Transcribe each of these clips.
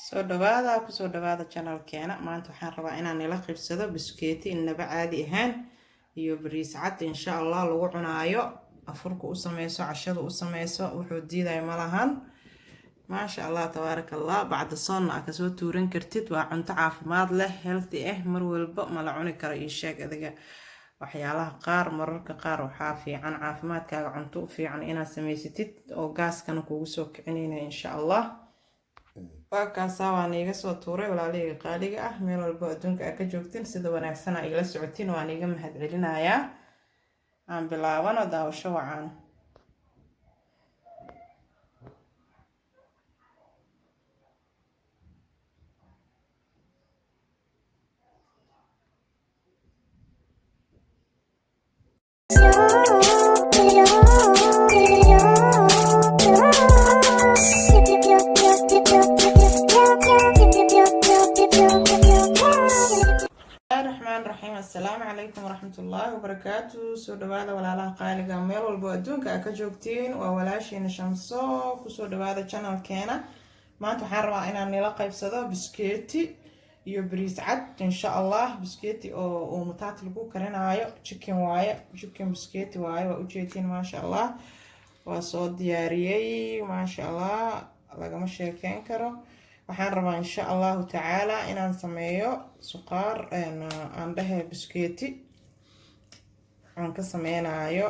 Soo dhawaada, kusoo dhawaada channelkeena. Maanta waxaan rabaa inaan ila qibsado biskeeti inaba caadi ahaan iyo bariis cad, insha Allah, lagu cunaayo afurka u sameyso, cashada u sameyso, wuxuu diidayo malahan. Maasha Allah, tabaaraka Allah. Bacda soonna aa kasoo tuuran kartid. Waa cunto caafimaad leh, healthy ah. Mar walba ma la cuni karo, ii sheeg adiga. Waxyaalaha qaar, mararka qaar waxaa fiican caafimaadkaaga cunto u fiican inaad samaysatid oo gaaskana kugu soo kicinayna, insha Allah. Waa kaasaa, waan iiga soo tuuray. Walaalahayga qaaliga ah, meel walbo adduunka aa ka joogtin, sida wanaagsan aa igala socotiin, waan iiga mahadcelinayaa. Aan bilaabano. Daawasho wacan. Raxmaan raxiim. Assalaamu calaykum waraxmatullaahi wabarakaatu. Soo dhawaada, walaalaha qaaliga, meel walbo adduunka aa ka joogtiin. Waa walaashiina Shamso. Kusoo dhawaada channelkeena. Maanta waxaan rabaa inaan nila qaybsado biskeeti iyo bariis cad, insha Allah. Biskeeti oo mutaati lagu karinaayo, chicken waaye, chicken biskeeti waaye. Waa ujeedtiin, maasha Allah, waa soo diyaariyey. Maasha Allah, lagama sheekeyn karo. Waxaan rabaa, insha Allahu tacaala, inaan sameeyo suqaar aan dhehe biskeeti aan ka sameynayo.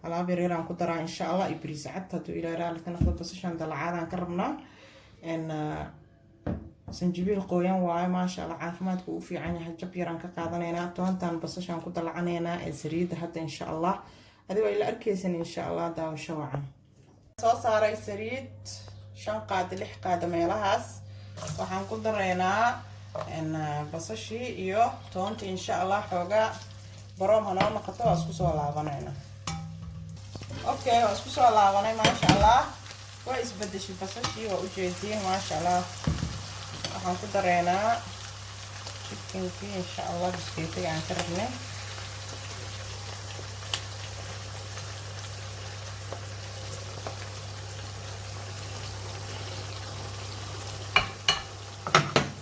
Alaab yaryar aan ku daraa, insha Allah, iyo bariis cad, hadduu Ilaa raali ka noqdo. Basashan dalacaadaan ka rabnaa. Sanjibiil qoyan waayo, maasha Allah, caafimaadku u fiican yahay. Jab yaraan ka qaadanaynaa. Toontan, basashaan ku dalacanaynaa ee saliidda hadda, insha Allah. Adigoo ila arkeysan, insha Allah. Daawasho wacan. Soo saaray saliid 5 qaado, 6 qaado meelahaas. Waxaan ku daraynaa basashii iyo toontii, insha Allah. Xoogaa brown hanoo noqoto, waa isku soo laabanayna. Okay, waa isku soo laabanay. Maasha Allah, waa isbedeshay basashii, waa ujeediin, maasha Allah. Waxaan ku dareynaa chickenkii, insha Allah, biskeetiga aan ka rabnay.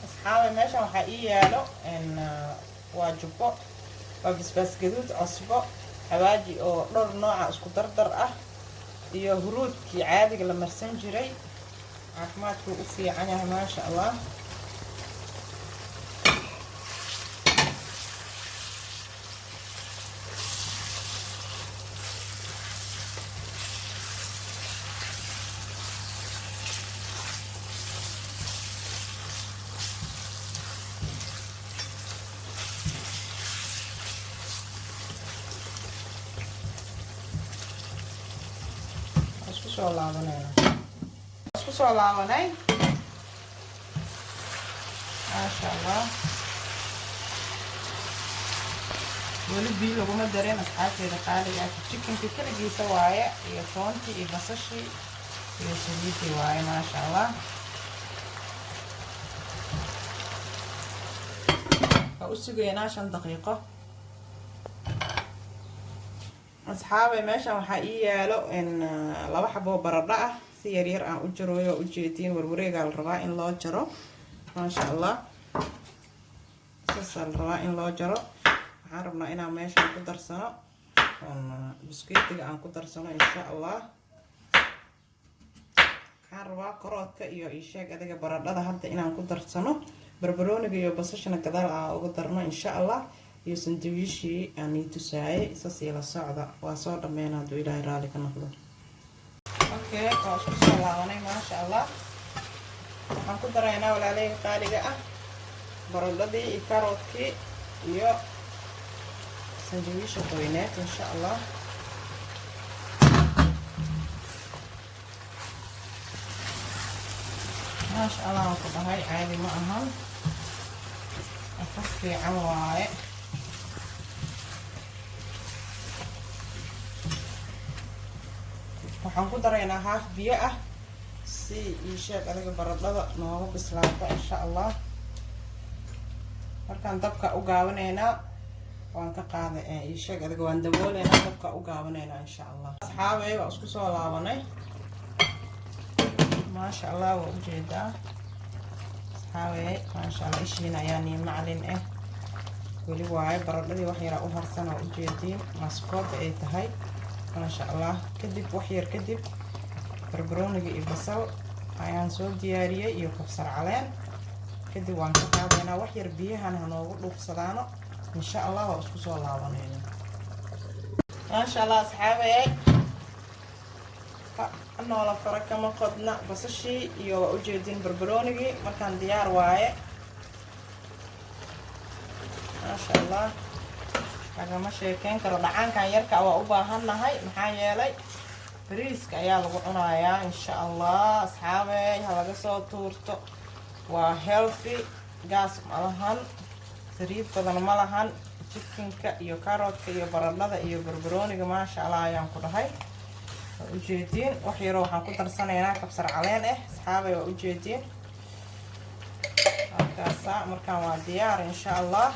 Asxaabay, meeshan waxaa ii yaalo waa jubbo, waa basbaas gaduud, cusbo, xawaaji oo dhowr nooca isku dardar ah iyo huruudkii caadiga la marsan jiray. Caafimaadkuu u fiican yahay, maasha Allah. Isku soo laabanayna, isku soo laabanay. Maasha Allah, weli biyo laguma dareen, asxaabteeda qaaliga ah. Chickenka keligiisa waaye iyo toontii iyo basashii iyo saliidii waaye, maasha Allah. Waa u sugaynaa 5 daqiiqo. Asxaabay, meeshan waxaa ii yaalo laba xaboo baradho ah, si yaryar aan u jarooyo. Ujeediin, warwareegaa la rabaa in loo jaro, maasha Allah. Saasaa la rabaa in loo jaro. Waxaan rabnaa inaan meeshan ku darsano, biskuitiga aan ku darsano, insha Allah. Waxaan rabaa karoodka iyo isheeg adiga baradhada hadda inaan ku darsano, barbarooniga iyo basashana gadaal aan uga darno, insha Allah, iyo sanjabiishii aan ii tusaayay. Saas ila socda, waa soo dhammeyn hadduu Ilaahay raali ka noqdo. Okay, waa isku soo laabanay, maasha Allah. Waxaan ku daraynaa, walaalahayga qaaliga ah, baradhadii iyo karoodkii iyo sanjabiisha qoyneed, insha Allah. Maasha Allah, waan ku dhahay, caadi ma ahan, afar fiican waaye. Waxaan ku daraynaa haaf biyo ah si ii sheeg adiga baradhada noogu bislaato, insha Allah. Markaan dabka u gaabanaynaa, waan ka qaaday ii sheeg adiga, waan dabooleynaa, dabka u gaabanaynaa, insha Allah. Asxaabay, waa isku soo laabanay. Maasha Allah, waa ujeedaa, asxaabey. Maasha Allah, ishiina ayaa nii macalin ah. Weli waaye baradhadii wax yaraa u harsan oo ujeediin maskooba ay tahay, maasha Allah. Kadib wax yar kadib barbarooniga iyo basal ayaan soo diyaariyey iyo kabsar caleen. Kadib waan ka qaadaynaa. Wax yar biyahan hanoogu dhuuqsadaano, insha Allah waa isku soo laabanayna. Maasha Allah, asxaabey, noola fara kama qodna. Basashii iyo waa ujeedin barbaroonigii markaan diyaar waaye, maasha Allah, lagama sheekeyn karo. Dhacaankan yarka waa u baahannahay, maxaa yeelay bariiska ayaa lagu cunayaa, insha Allah. Asxaabey, ha laga soo tuurto. Waa healthy, gaas ma lahan, saliid badan ma lahan. Chickenka iyo carrotka iyo baradhada iyo barbarooniga, maasha Allah ayaan ku dhahay. Waa ujeediin. Wax yaroo waxaan ku darsanaynaa kabsar caleen ah, asxaabay, waa ujeediin halkaasa. Markaan waa diyaar, insha Allah.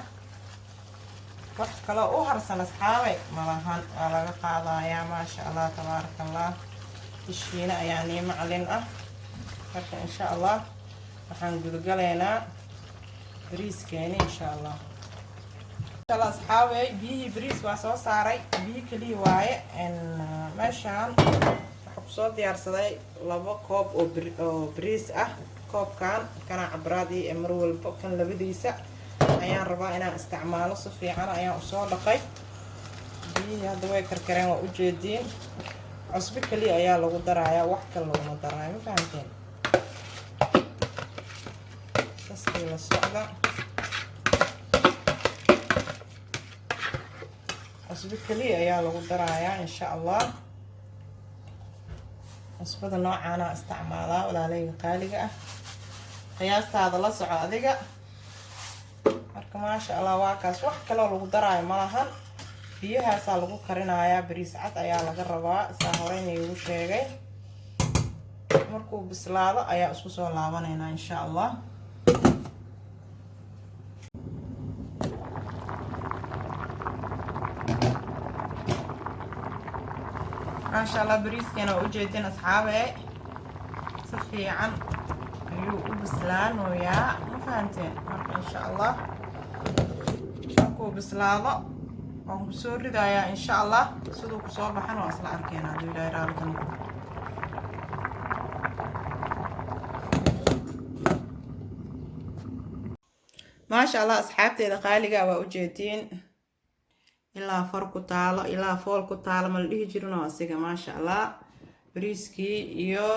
Wax kaloo u harsan, asxaabay, malahan. Waa laga qaadayaa. Maasha Allah, tabaaraka Allah, ishiina ayaa nii macalin ah. Marka insha Allah waxaan gudagalaynaa bariiskeeni, insha Allah. Insha Allah, asxaabay, biyihii bariis waa soo saaray, biyo keliya waaye. Meeshaan waxaa kusoo diyaarsaday 2 koob oo bariis ah. Koobkan kana cabraadii ee mar walbo kan labadiisa ayaan rabaa inaan isticmaalo. Si fiican ayaan usoo dhaqay. Biyihii hadda way karkareen, waa ujeediin. Cusbo keliya ayaa lagu darayaa, wax kale laguma daraayo. Ma fahamteen? Saskii la socda. Cusbo keliya ayaa lagu darayaa, insha Allah. Cusbada noocaana isticmaalaa, walaalayga qaaliga ah. Qiyaastaada la soco adiga. Marka maasha Allah, waa kaas. Wax kaloo lagu daraayo ma lahan. Biyahaasaa lagu karinayaa. Bariis cad ayaa laga rabaa, saa horeyna igu sheegay. Markuu bislaado ayaa isku soo laabanaynaa, insha Allah. Maasha Allah, bariiskeena waa ujeedin, asxaabe, si fiican ayuu u bislaanoyaa. Ma fahanteen? Marka insha Allah markuu bislaado waan kusoo ridayaa, insha Allah. Siduu kusoo baxan waa isla arkeena, hadduu Ilaahay raali ka noqdo. Maasha Allah, asxaabteeda qaaliga, waa ujeediin. Ilaa far ku taalo, ilaa fool ku taalo ma la dhihi jirinoo asiga. Maasha Allah, bariiskii iyo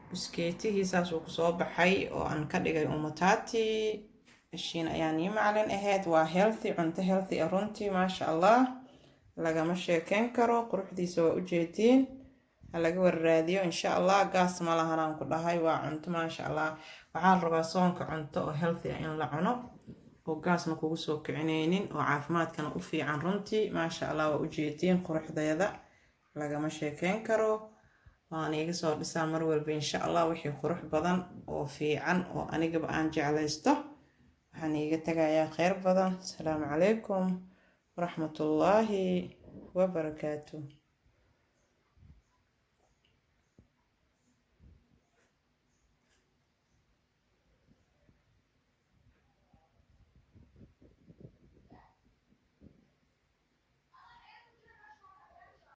buskeetihii saasuu kusoo baxay oo aan ka dhigay umataati. Ishiin ayaa nii macalin ahayd. Waa healthy, cunto healthy ah runtii. Maasha Allah, lagama sheekeyn karo quruxdiisa, waa ujeediin. Ha laga warraadiyo, insha Allah. Gaas ma lahan aan ku dhahay. Waa cunto maasha Allah. Waxaa la rabaa soonka cunto oo healthy ah in la cuno oo gaasna kugu soo kicinaynin oo caafimaadkana u fiican runtii. Maasha Allah, waa ujeediin quruxdeeda, lagama sheekeyn karo. Waan iiga soo dhisaa mar walba, insha Allah, wixii qurux badan oo fiican oo anigaba aan jeclaysto. Waxaan iiga tagayaa kheyr badan. Asalaamu calaykum waraxmatullaahi wabarakaatu.